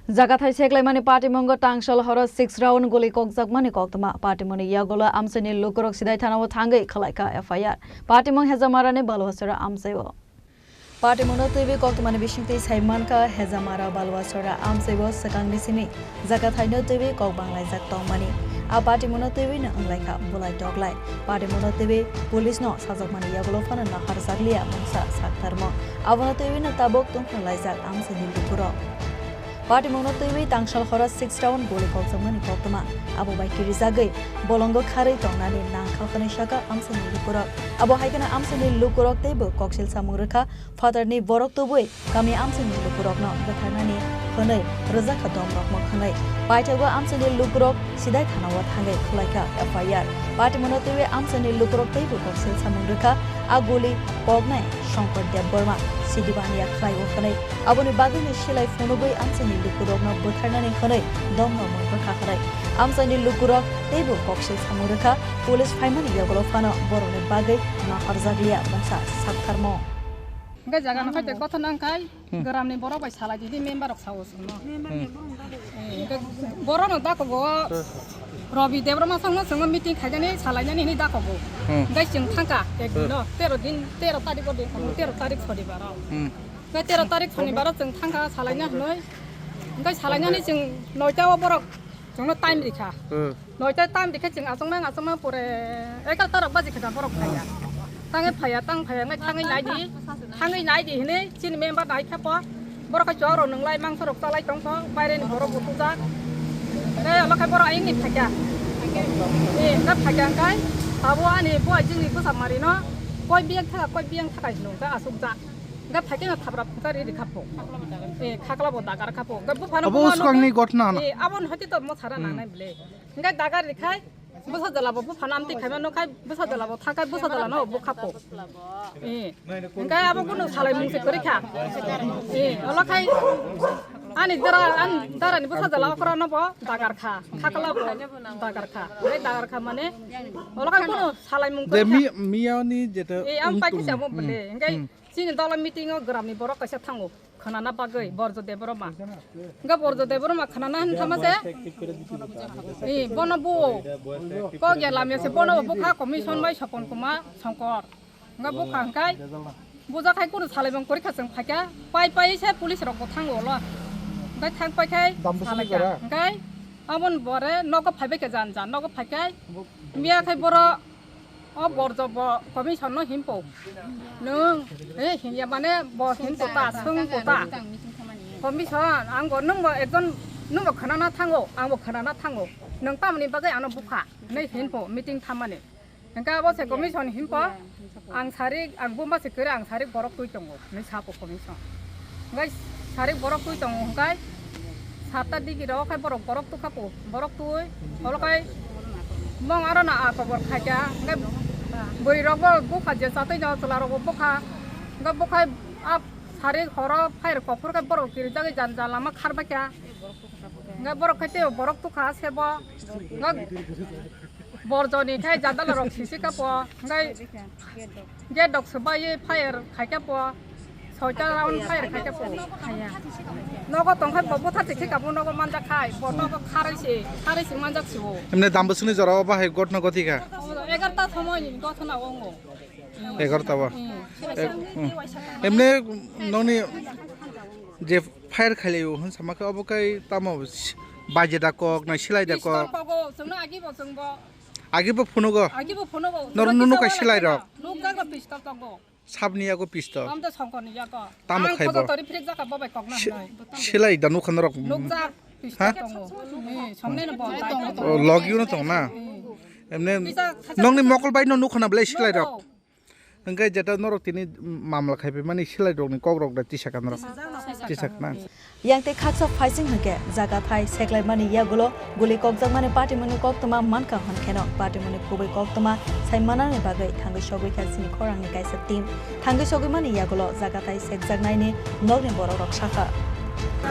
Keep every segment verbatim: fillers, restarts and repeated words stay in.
Jagathai seklaimani patimungo tangsal horo six round guli kokjakmani koktwma. Patimungni yagulo amchaini lukurok sidai thanao thangwi khwlaikha F I R. Patimung Hejamarani Baluasora amchaio. Patimungno twiwi koktwmani bisingtwi sai mankha Hejamara Baluasora amchaio swkangni simi Jagathaino twiwi kok banglaijak tongmani. A patimungno twiwino wnglaikha bulai toklai. Patimungno twiwi police no sajokmani yagulo phano naharjakliya mungsa saktharmo. Abono twiwino tabuk tongphru laijak amchaini lukurok. Patimungno twiwi tangsal horo six round guli kokjakmani koktwma. Abo bai kirijagwi bolongo kharwi tongnani nangkha hwnwi sakha amchaini lukurok. Abo hai kheno amchaini lukurok teibo koksil samung rwkha phatarni borok tubui kami amchaini lukurokno bwtharnani hwnwi rwjakha domrokmung hwnwi. Paithago amchaini lukurok sidai thanao thangwi khwlaikha F I R. Patimungno twiwi amchaini lukurok teibo koksil samung rwkha a guli koknai Shankar Debbarma sidibaniya khlaio hwnwi. Aboni bagwino silai phunugwi amchaini lukurokno bwtharnani hwnwi domno mung rwkha hwnwi amchaini lukurok teibo koksil samung rwkha. Police phaimani yagulo phano borokni bagwi naharjakliya mungsa saktharmo. Hwnkhe jaga no khaite kothon wngkhai gramni borok bai salai di, di member rok sao chwngno. Hwnkhe borok no dakogo Robi Debbarma songno chwngno meeting khainani salainani hinwi dakogo. Hwnkhe chwng thangkha ek dino tero din, tero tarikh o din, tero tarikh sonibar o. Hwnkhe tero tarikh sonibar o chwng thangkha salaina hinwi. Hwnkhe salainani chwng noita o borok chwngno time rikha. Noita time rikhe chwng achuknang achuknang pore egarota rok baji khe da borok phaiya. Tangwi phaiya, tang phaiya, hwnkhe thangwi naidi, thangwi naidi hinwi chini member nai khe po. Borok khe chwng rok nwnglai mangso rok chalai tongkho, baireni borok bo tubujak. Tei olo khe borok ayingni phaikha. E, hwnkhe phaikha hwnkhe abo ani bo jingni bwsa marino koi biyang thaka, koi biyang thaka hinwi hwnkhe achukjak. Hwnkhe phaikhe no thapra phungsa ri rikha po. E, khakla bo dagar kha po. Hwnkhe buphano abo bo swkangni gotna na. E, aboni hwnkhe to mothara nangnai bwle. Hwnkhe dagar rikhai bwsa jala bo buphano amtwi khaima nukkhai bwsa jala bo thangkhai bwsa jala no bukha po. E, hwnkhe abo kunu salai mungse kwrwi kha. E, olo khai ani dara, ani darani bwsa jala okra no bo dagar kha. Khakla bo dagar kha. Hwnkhe dagar kha mane olo khai kunu salai mung kwrwi kha. Miyani jeta e, ang pai kisa mo bwle. Hwnkhe chini dola meeting o gramni borok kaisa thango khwnana bagwi Borjo Debbarma. Hwnkhe Borjo Debbarma khwnana hwn thama se, e, bono buo kok ya lamya se bono bukha commission bai Sopon Kumar Songkor. Hwnkhe bukha hwnkhe bujakhai kunu salaimung kwrwi kha chwng phaikha, pai pai se police rok bo thango ulo. Hwnkhe thang pai khai salaikha. Hwnkhe aboni bore nogo phaibai kha jan jan, nogo phaikhai miya khai boro O Borjo bo commission no himpo. Nwng, eh, himya mane bo himpo ta, swngpo ta. Commission, ang bo, nwng bo ekjon, nwng bo khwnana thango, ang bo khwnana thango. Nwng tamoni bagwi ano bukha, hinwi himpo, meeting thammani. Hwnkhe abo se commission himpo, ang sarik, ang buma se kwrwi, ang sarik borok twi tongo. Hinwi sapo commission. Hwnkhe sarik borok twi tongo hwnkhe satta digi rok khai borok borok tukha po, borok twi olo khai mong aro na a kobor khaikha hwnkhe bwrwi rok bo bukha je chatwi no chwla rok bo bukha hwnkhe bukhai a sarik horo fire kok phuru khai borok kirijagwi jan jan lama kharbaikha hwnkhe borok khai tei borok tukha sebo hwnkhe Borjoni khai jadala rok sisi kapo, hwnkhe gate rok swbai fire khai kapo, soita round fire khai kapo. Nogo tongkhai bo butharchi khai kapo, nogo manjak khai, bo nogo kharwi se, kharwi se manjak se o. Emne Dambusungni jorao bahai gotna gothi kha? Egarta somoi ni gotna ongo. Egarta ba? Hmm. Ek-, hmm. Emne nokni je fire khailaio hwn sama khe obo kai tamo si-, baje da kok na silai da kok? Pistol kogo, chwngno agi bo chwng bo. Agi bo phunugo? Agi bo phunugo. Nor nunu kai silai rok? Nukjak rok pistol kogo. Sabni yago pistol? Amte songkoni yago. Tamo khai bo? Ang kodo tori phrik jaka bo bai kok na si-, hinoi. Silai da nukha norok? Nukjak pistol tongo. Eh, songnai no bo. O, logi uno tong na? Eh. Emne nokni mokol bai no nukha na belai silai rok? Hwnkhe jeta norok tini mamla khaipai mani silai rokni kok rok da tisa kha norok? Tisa kha na? Yang tei khaksa phaising hwnkhe jaga thai seklaimani yagulo guli kokjakmani patimungni koktwma mankha hwnkheno patimungni kubui koktwma sai manani bagwi thangwi sogwi kha chini khorangni kaisa team. Thangwi sogwimani yagulo jaga thai sekjaknaini nokni borok rok sakha.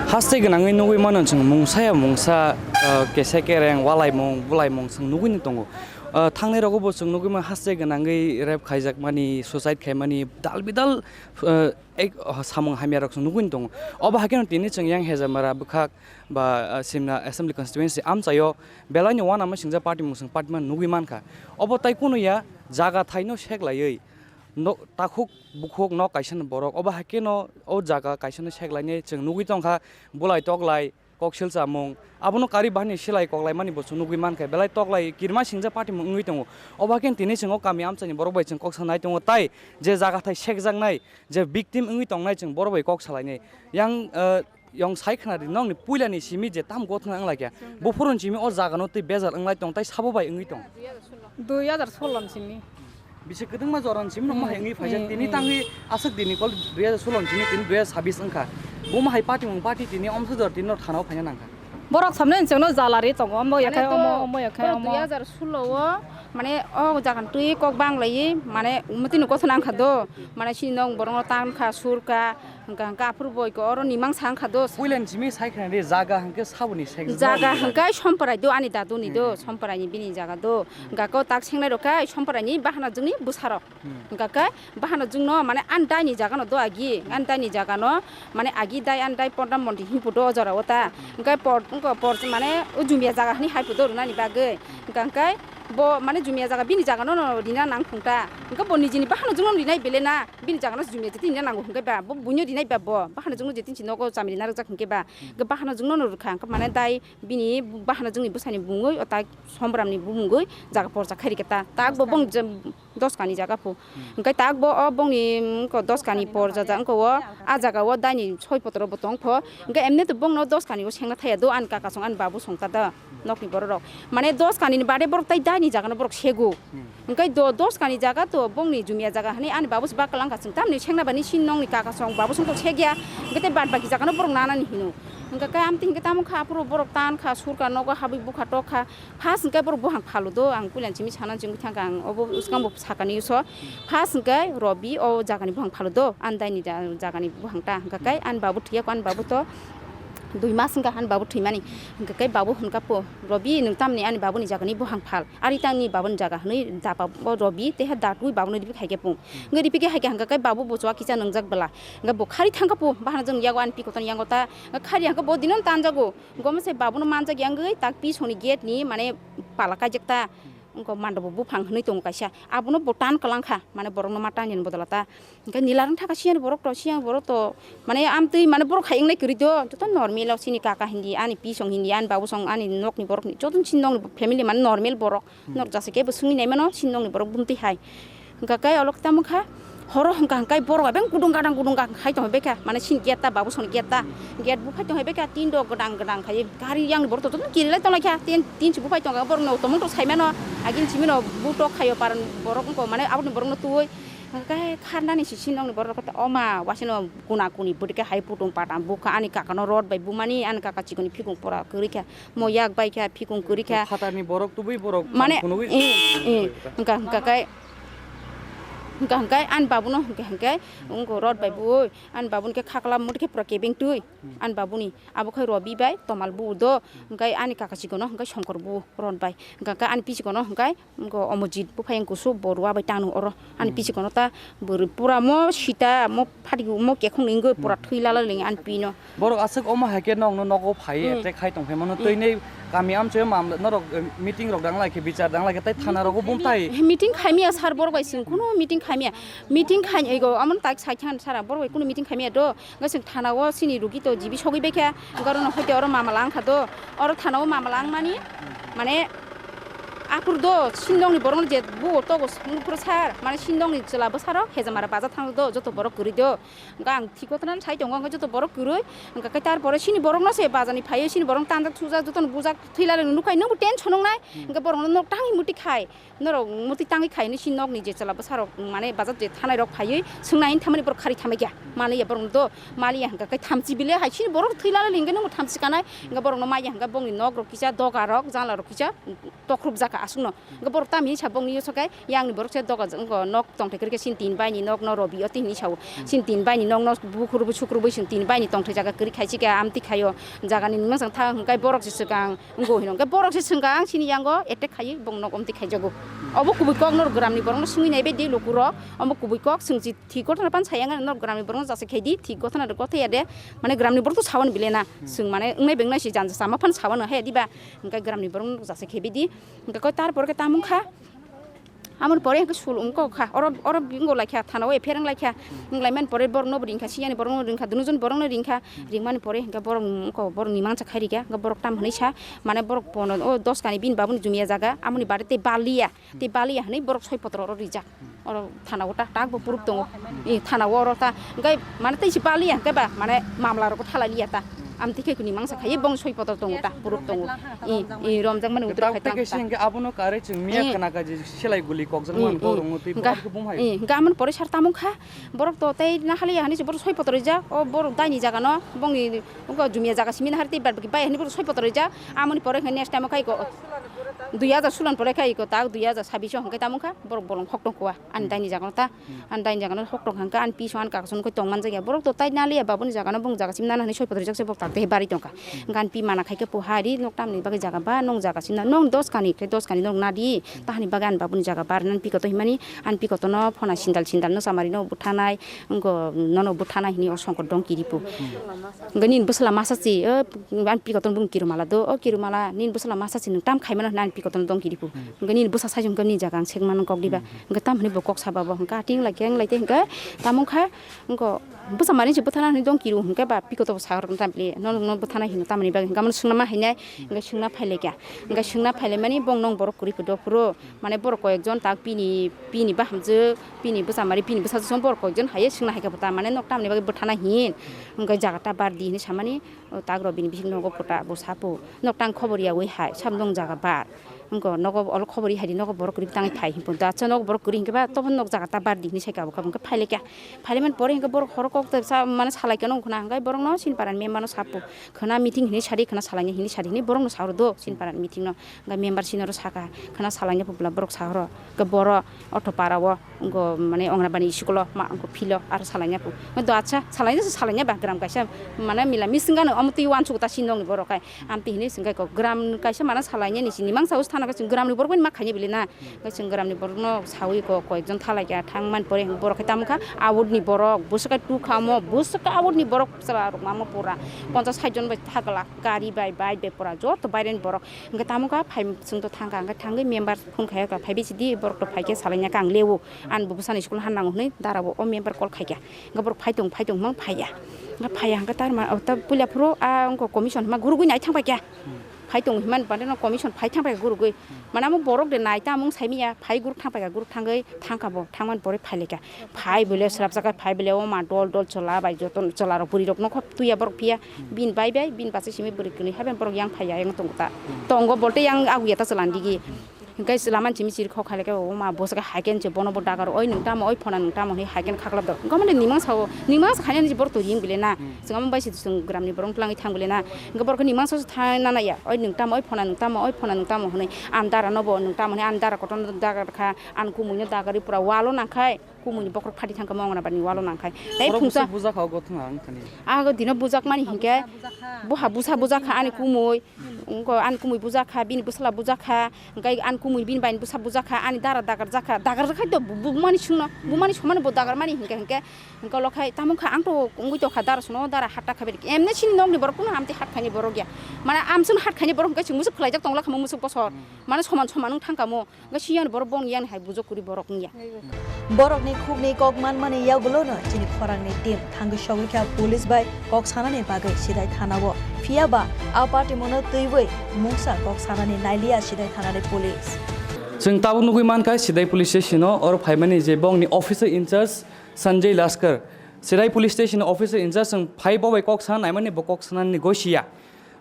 Haste gwnangwi nugwi mano chwng mungsa ya mungsa, ah, kese kereng, walaimung, bulaimung chwng nugwino tongo. Ah, thangnai rogo bo chwng nugwi ma haste gwnangwi rape khaijakmani, suicide khaimani, dal bidal, ah, ek, ah, samung hamya rok chwng nugwi tongo. Obo hakhe no tini chwng yang Hejamara bwkhak ba, ah, Simna Assembly Constituency amchaio belai ni uanama singjak party mung chwng party man nugwi mankha. Obo tai kunu ya jaga thaino seklaiwi no takhuk bukhuk nok kaisa ni borok. Obo hakhe no o jaga kaisa no seklainai chwng nugwi tongkha bulai toklai. Koksil chamung, abono kari bahani silai koklaimani bo chwng nugwi mankha, belai toklai kirima singjak party mung wngwi tongo. Obo hakhe tini chwng o kami amchaini borok bai chwng kok sanai tongo, tai je jaga thai sekjaknai, je victim wngwi tongnai chwng borok bai kok salainai. Yang, eh, yong sai khna di, nokni puilani simi je tam gothna wnglaikha, buphuruni simi o jagano tei bejal wnglai tong, tai sabo bai wngwi tong. Dui hajar solo ni simi. Bisi kwdwngma jorani simi no mohai wngwi phaijak. Hmm, tini hmm. Tangwi aswk dini kol dui hajar solo ni simi tini dui hajar sabis wngkha. Bo mohai party mung party tini omsa jor tini no thana o phaina nangkha. Borok samne chwngno jalari tongo, omo yakhai omo, omo yakhai omo. Dui hajar solo o mane o jagan twi kok banglaiwi mane mwtwi no gothona wngkha do. Mane sini nok borok no tankha, surkha. Hwnkha hwnkha aphuru bo iko oro nimang sa wngkha do. Puilani simi sai khna di jaga hwnkhe saboni sek. Jaga hwnkhe Somprai do ani daduni do, hmm. Somprai ni bini jaga do. Hwnkha ko tak sengnai rok khe Somprai ni bahana jwngni bwsarok. Hmm. Hwnkha khe bahana jwngno mane ani dai ni jaga no do agi, ani dai ni jaga no mane agi dai ani dai pondra mondi himpu do o jora o ta. Hwnkha por, wngko por mane o jumia jaga hani hai pu do rwnani bagwi. Hwnkha hwnkhe bo mane jumia jaga bini jaga no no rina nang thung ta. Hwnkha bo nijini bahana jwngno rinai bele na. Bini jaga no jumia jetin ina nango hwnkhe ba, bo buino rinai ba bo, bahano jwngno jetin si nogo chamri narwkjak hwnkhe ba, hwnkhe bahano jwngno no rwkha, hwnkhe mane dai bini bahano jwngni bwsani bumungwi o tai Sombramni bumungwi jaga porjak khai rikha ta, tak bo bong je dos kani jaga pho, hwnkhe tak bo o bongni, mm, ko dos kani porjajak wngkha o, a jaga o daini soi potro bo tong pho, hwnkhe emne to bongno dos kani o sengna thaya do, ani kaka song ani babu song ta da. Nokni borok rok. Mane dos kani ni bade borok tai dai ni jaga no borok segu. Hmm. Hwnkhe do, dos kani jaga to bongni jumia jaga hani ani babu se bak kalang ka chwng tamni sengna bani sin nokni kaka song babu song to segya. Hwnkhe te bad baki jaga no borok nanani hino. Hwnkhe kai amtwi hwnkhe tamo kha aphuru borok tan kha sur ka nogo habwi bukha tok kha. First hwnkhe borok buhang phalo do ang puilan simi sana chwngwi thang kha ang obo swkang bo sakani so. First hwnkhe Robi o jaga ni buhang phalo do ani dai ni ja-, jaga ni buhang ta hwnkhe kai ani babu thwiya ko ani babu to. Dui mas wngkha ani babu thwimani. Hwnkhe kai babu hwnka po, "Robi, nwng tamni ani babuni jagani buhang phal? Ari tangni babuni jaga," hwnwi dapa bo Robi tei ha datwi babuno ripi khaikhe pung. Hwnkhe ripi khe haikhe hwnkha kai babu bo chua kisa nwngjak bwla. Hwnkhe bo khari thangkha po, bahano jwng yago ani pi kotorni yango ta. Hwnkhe khari hwnkhe bo dino tanjago. Hwnkhe omo se babuno manjak ya wngwi tak pi songni gate ni mane pala kaijak ta. Wngkha mando bo buphang hwnwi tongo kaisa. Abono bo tan kwlang kha, mane borokno ma tangni bodola ta. Hwnkhe nila rwng thaka siyani borok to, siyani borok to, mane amtwi mane borok hai wngnai kwrwi do, joto normal o chini kaka hindi, ani pi song hindi, ani babu song, ani nokni borokni, joto chini nokni family mane normal borok, norok jasa kebo swngwi naimano, chini nokni borok bumtwi hai. Hwnkha khe olok tamo kha, horo hwnkha hwnkhe borok ebeng gudung gadang gudung gadang hai tong bekha, mane chini gate ta, babu songni gate ta, gate buphai tong bekha, tin rok gadang gadang khai, gari yang borok to joto kirilai tong lai kha, tin, tin se buphai tong kha, borok no tomong to saimano, agini simi no butok khaio paran borok wngkha, mane aboni borok no twi. Hwnkhe kharnani sisi nokni borok rok khe oma wasino kuna kuni bwrwi khe hai putung patam bukha ani kaka no rod bai bumani ani kaka chikoni phikung pora kwrwi kha mo yak bai kha phikung kwrwi kha. Khatani borok tubui borok mane phunugwi eh, eh, hwnkha hwnkha khe hwnkha hwnkhe ani babu no hwnkhe hwnkhe wngkha rod bai bui ani babu ni khe khakla muti khe pura kebeng twi ani babu ni abo khe Robi bai Tomal bu do hwnkhe ani kaka chikon no hwnkhe Songkor bu rod bai hwnkha khe ani pichikon no hwnkhe. Wngkha Omojit buphai wngkha kusu bo rua bai tangno oro. Ani hmm. Pichikono ta bwrwi pura mo sita mo phati mo kekhong ni wngwi pura hmm. Thwi lala ling ani pino. Borok aswk omo hai khe nokno nogo phai hmm. Attack khai tong phai mano hmm. Twi nei kami amchoi mam norok eh, meeting rok dang lai khe bichar dang lai khe tai thana rogo bum tai. Meeting khai miya sir borok bai sing kuno meeting khai miya. Meeting khai ego amon tak sai khan sara borok bai kuno meeting khai miya do. Wngkha chwng thana o chini rugi to jibi sogwi bai kha, wngkha oro no hoi khe oro mamala wngkha do, oro thana o mamala wngmani, mane, aphuru do, sindongni borok no je bu o togo, nukphuru sar, mane, sindongni chwla bwsarok Hejamara baja thang do, joto borok kwrwi do, wngkha ang thik kotorani sai tongo, wngkha joto borok kwrwi, wngkha khe tar pore chini borok no se baja ni phaiwi, chini borok no tanjak sujak, joto no bujak, thwi lalai no nukha, nwng bo tension wngnai, wngkha borok no nok tangwi muti khai. Norok muti tangwi khaini si nokni je chwla bwsarok, mane, bazar je thanai rok phaiwi swngnai, thamani borok khari thamai kha. Maliya borok do, maliya hwnkha khe thamchi bile hai sini borok thwi lala lingkhe nungbo thamchi kanai. Hwnkha borok no maya hwnkha bongni nok rok kisa, doga rok, jala rok kisa tokhrup jaka. Aswkno. Hwnkhe borok tamo hinwi sa bongni yoso khe, yangni borok se doga wngkha nok tongthai kwrwi khe sini tin baini nok no robi o tini hinwi sao. Sini tin baini nok no bukhurubui sukrubui sini tin baini tongthai jaga kwrwi khai si khe amtwi khaio. Jagani nwng masa tha hwnkhe borok se swkang wngkha hino. Hwnkhe borok se swkang sini yango attack khaiwi bong nok omtwi khaijago. Obo kubui kok norok gramni borokno swngwi naibe di lukurok. Obo kubui kok swngchi thik gothana pan sayang norok gramni borokno jasa khaidi thik gothana rok gothaya de. Mane gramni borok to sawan bile na. Swng mane wngnai bengnai si janja sama phan sawan haya diba. Hwnkhe gramni borokno jasa khaibidi. Hwnkhe koi tar pore khe tamo wngkha. Amoni pore hwnkhe sul wngkha. Oro, oro bingo laikha, thana o F I R wng laikha. Wng laimani pore borok nobo ringkha, siyani borok no ringkha, dunujon borok no ringkha. Ringmani pore hwnkhe borok wngkha, borok ni mangsa khai rikha. Hwnkhe borok tam hinwi sa, mane borok pono o dos kani bini babuni jumia jaga, amoni bari tei baliya. Tei baliya hinwi borok soi potro oro rijak. Oro thana o tak, tak bo proof tongo. I thana o oro ta, hwnkhe mane tei si baliya hwnkhe ba, mane mamla rok thalai liya ta. Amtwi khe kuni mangsa khai bong soi potro tongo ta, proof tongo. I, i romjak mani utra khai ta. Tei hwnkhe abono kare chwng miya khna kha je selai guli kokjak man borok tei borok bumhai. Hwnkhe amoni pore sar tamo kha, borok to tei nahaliya hinwi se borok soi potro rijak, o borok daini jaga no, bongni wngkha jumia jaga simi nahar tei bad baki bai hinwi borok soi potro rijak, amoni pore hwnkhe next time o khai ko dui hajar sulon pore khai ko tak dui hajar sabbish o hwnkhe tamo kha, borok bolong hok tong kha, ani daini jaga no ta. Ani daini jaga no hok tong kha, ani piso ani kaka songwi tong man jak ya. Borok to tai naliya babuni jaga no bung jaga sim nana hinwi soi potro jak se bok tak de bari tong kha. Hwnkhe ani pi mana khai khe po hari nok tamni bagwi jaga ba nong jaga sim na nong dos kani khe dos kani nok nadi tahani bagwi ani babuni jaga bar nani pikoto himani ani pikoto no phona sindal sindal no samari no buthanai wngko nono buthanai hinwi o songkot dong kiri po. Hwnkhe nini bwsla masa si o ani pikoto bung kirumala do o kirumala nini bwsla masa si nwng tam khai mano hinwi ani pikoto no dong kiri po. Hwnkhe nini bwsa sai hwnkhe nini jaga ang sek mano kok diba. Hwnkhe tamo hinwi bo kok saba bo hwnkhe ating lai khe wng lai tei hwnkhe tamo wngkha wngkho bwsa mani se bwthana hinwi dong kiru hwnkhe ba pikoto bo sa rwkna tamo le nono bwthana hino tamoni bagwi hwnkhe amo swngna ma hinai hwnkhe swngna phai lai kha hwnkhe swngna phai lai mani bong nong borok kwrwi phudo phuru mane borok koi ekjon tak bini bini bahamjwk bini bwsa mari bini bwsa jwk borok koi ekjon hai swngna hai kha bo ta mane nok tamoni bagwi bwthana hin hwnkhe jaga ta bar di hinwi samani tak rw bini bising nogo phuta bo sapo nok tang khobor yaui hai sam nong jaga bar. Wngkha nogo olo khobor ri hai di nogo borok kwrwi tangwi phai hinwi pon da acha nogo borok kwrwi hinkhe ba tobo nok jaga ta bar di hinwi sai kha bo kha hwnkhe phai lai kha phai lai mani pore hinkhe borok horo kok ta sa mane salai khe nong khna hwnkhe borok no sini para ni member no sapo khna meeting hinwi sadi khna salai ni hinwi sadi hinwi borok no sa rw do sini para ni meeting no hwnkhe member sini oro saka khna salai ni publa borok sa horo hwnkhe borok auto para o wngkha mane ongrabani school o ma wngkha philo aro salai ni phu do acha salai ni salai ni ba gram kaisa mane mila mising gano omo twi uansuk ta sini nong ni borok kai. Amtwi hinwi chwng khe kok gram kaisa mana salai nini sini mangsa o thana khe chwng gramni borok bai ma khaini bili na. Hwnkhe chwng gramni borokno saui kok koi ekjon thalai kha thang mani pore borok khe tamo kha aboni borok bwswk khe tu kha omo bwswk khe aboni borok chwla rok ma omo pura ponchas sait jon bai thagla gari bai bike bai pura joto baireni borok hwnkhe tamo kha phai chwng to thang kha hwnkhe thangwi member phone khai kha phai bisi di borok to phai khe salai ya kha ang lewo ani bo bwsani school han nango hwnwi dara bo o member call khai kha. Hwnkhe borok phai tong phai tong hwnba phai ya. Hwnkhe phai ya hwnkhe tar ma o ta puila phuru a wngkha commission hwnba gurugwi nai thang pai kha. Phai tong hwnba bande no commission phai thang pai kha gurugwi. Mane amo borok de nai ta mung sai manya phai guruk thang pai kha guruk thangwi thang kha bo thang mani pore phai lai kha. Phai bole swrapsa kha phai bole o ma dol dol chwla bai joto chwla rok bwrwi rok nokha twi ya borok phiya. Bini bai bai bini bachai simi bwrwi kwnwi hai bai borok yang phai ya yang tongo ta. Tongo bolte yang agu ya ta chwla ni digi. Hwnkhe lama ni simi chiri khok khailai khe, "O ma, bo se khe hai khe," hinwi bono bo dagar, "Oi, nwng tamo, oi, phona nwng tamo?" hinwi hai khe khaklap do. Hwnkhe omo de nimang sao, nimang sa khainani borok to ring bile na. Chwng amo bai se chwng gramni borok twlangwi thang bile na. Hwnkhe borok khe nimang sao se tha nana ya, "Oi, nwng tamo, oi, phona nwng tamo, oi, phona nwng tamo?" hinwi. Ani dara no bo nwng tamo hinwi, ani dara kotor no dagar kha, ani kumui no dagarwi pura wall o nang khai. Kumui ni bokhorok phati thang kha, mo Anganabadi ni wall o nang khai. Tai phungsa buja kha, o gothong ang thani. Ago dino bujak mani hinkhe, buha busa buja kha ani kumui, wngkha ani kumui buja kha, bini bwsla buja kha, hwnkhe ani kumui bini bai ni bwsa buja kha, ani dara dagar jak kha, dagar jak khai to bu-, bu-, bumani sungno, bumani somano bo dagar mani hinkhe, hinkhe, hinkhe lo khai tamo kha ang to wngwi to kha dara sono, dara hatta kha beri, emne sini nokni borok kuno amtwi hat khaini borok ya, mane amsong hat khaini borok hinkhe chwng musuk khwlaijak tongla kha mo musuk bosor, mane soman soman wng thang kha mo. Hwnkhe siyani borok bongni yang hai bujok kwrwi borok wngya. Borokni khukni kok manmani yagulono chini khorangni team thangwi sogwi kha police bai kok sanani bagwi Sidai thanao. Phiya ba a party mono twiwi mungsa kok sanani nailiya Sidai thanani police. Chwng tabuk nugwi mankha Sidai police station-o oro phaimani je bongni officer in charge Sanjay Laskar. Sidai police station officer in charge chwng phai bo bai kok sana naimani bo kok sanani gosiya.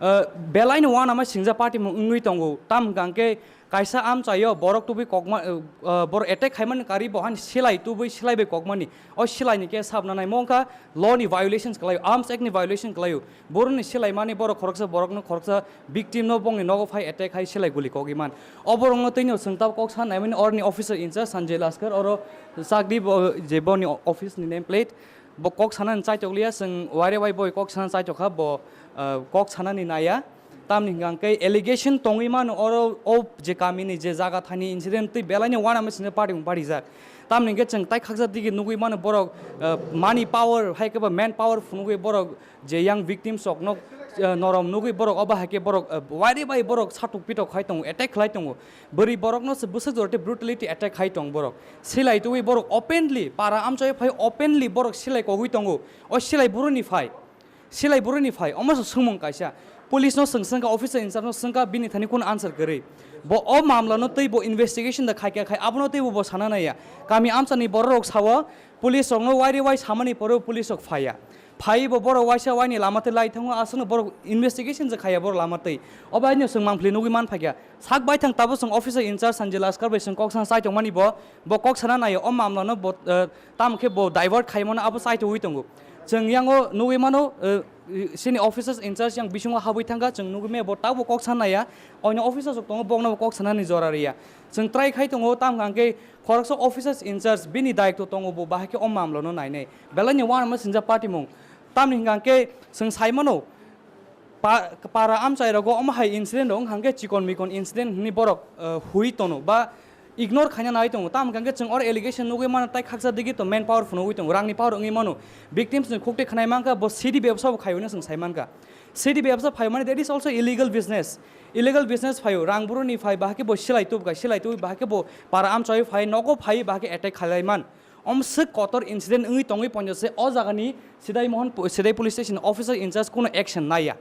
Uh, belai no uanama singja party mung wngwi tongo. Tam hwnkha hwnkhe kaisa amchaio borok tubui kokma, uh, uh, borok attack khaimani kari bo hani silai tubui silai bai kokmani. O silai ni case sabna naimo wngkha law ni violations kwlaio, Arms Act ni violation kwlaio. Boroni silaimani borok khoroksa borokno khoroksa victim no bongni nogo phai attack khai silai guli kogwi man. O borokno twino chwng tab kok san naimani oroni officer in charge Sanjay Laskar oro chakdi bo je boni office ni name plate. Bo kok sanani chaitok liya, chwng waire wai boi kok sanani chaitok kha, bo, ah, kok sanani naya. Tamni hwnkha hwnkhe allegation tongwi mano oro o je kamini je jaga thani incident tei belaini uanama singja party mung parijak. Tamni hwnkhe chwng tai khaksa digi nugwi mano borok, ah, money power hai khe ba man power phunugwi borok je yang victims rokno, ah, norom nugwi borok obo hai khe borok, ah, waire bai borok satok pitok khai tongo, attack khlai tongo. Bwrwi borokno se bwswk jora tei brutality attack khai tong borok. Silai tubui borok openly, para amchoi phai openly borok silai kogwi tongo. O silai buruni phai. Silai buruni phai. Omo se swngmung kaisa. Police no swng swngkha, officer in charge no swngkha, bini thani kun answer kwrwi. Bo o mamla no tei bo investigation da khaikha khai, abono tei bo, bo sana naiya. Kami amchani borok rok sao, police rok no wairi wai samani poro police rok phaiya. Phai bo borok waisa waini lama tei lai thango, aswkno borok investigation je khaiya borok lama tei. Obo haino chwng mangpli nugwi man phaikha. Sak baithang tabuk chwng officer in charge Sanjay Laskar bai chwng kok sana chai tongmani bo, bo kok sana naio, o mamla no bo, eh, tamo khe bo divert khaimano abo chai tongwi tongo. Chwng yango nugwi mano, eh, sini officers in charge yang bisingo habwi thangkha, chwng nugwi maya bo tabuk kok sana naiya, oino officers rok tongo bokno bo kok sanani jora riya. Chwng try khai tongo, tamo hwnkhe khoroksa officers in charge bini daitw tongo bo bahai khe o mamla no nainai. Belaini uanama singja party mung. Tamni hwnkha hwnkhe chwng sai mano, pa-, para amchai rogo omo hai incident rok wngkha hwnkhe chikon mikon incident hwnwi borok, eh, hui tono ba ignore khaina nai tongo. Tamo hwnkha hwnkhe chwng oro allegation nugwi mano tei khaksa digi to man power phunugwi tongo, rangni power wngwi mano. Victims ni khukti khwnai mankha, bo sidi bebsa bo khaiwi no chwng sai mankha. Sidi bebsa phai mani that is also illegal business. Illegal business phaio, rang buruni phai, bahai khe bo silai tubkha, silai tubwi bahai khe bo para amchai phai, nogo phai, bahai khe attack khalai man. Omswk kotor incident wngwi tongwi ponjase o jagani Sidai Mohon po-, Sidai Police Station officer in charge kuno action naiya.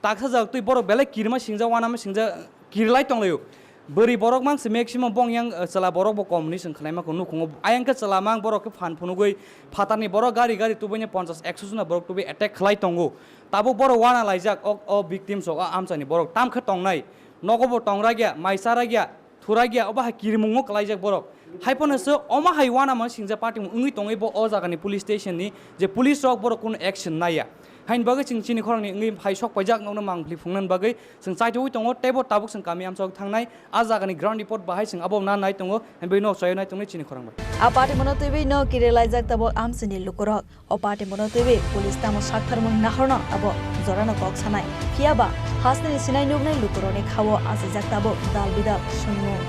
Taksa jak twi borok belai kirima singja, uanama singja, kirilai tonglaio. Bwrwi borok mang se maximum bong yang, eh, chwla borok bo kom hwnwi chwng khwnaima kho nukhungo. Ayang khe chwla mang borok khe phan phunugwi phatarni borok gari gari tubuini ponchash ekso jona borok tubui attack khlai tongo. Tabuk borok uana laijak o, o victims rok, o amchaini borok tam khe tongnai. Nogo bo tong ragya, mai cha ragya. Thurai gya, obo hai kirimungo kwlaijak borok. Hai phano se omo hai uanama singja party wngwi tongwi bo o jagani police station ni je police rok borok kuno action naiya. Haini bagwi chwng chini khorang ni wngwi hai sok paijak nokno mangpli phungnani bagwi chwng chaithogwi tongo, teibo tabuk chwng kami amchok thangnai, a jagani ground report bahai chwng abo na nai tongo, haini bagwi nok chaio nai tongnai chini khorang bai. A party mono twiwi no kirilaijak tabuk amchini lukurok. O party mono twiwi police tamo saktharmung nahorno abo jorano kok sanai. Phiya ba hasteni sinai nuknai lukurokni khao asijak tabuk dal bidal swnmung.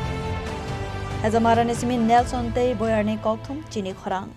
Hajamarani simi Nelson tei Boyarni kokthum chini khorang.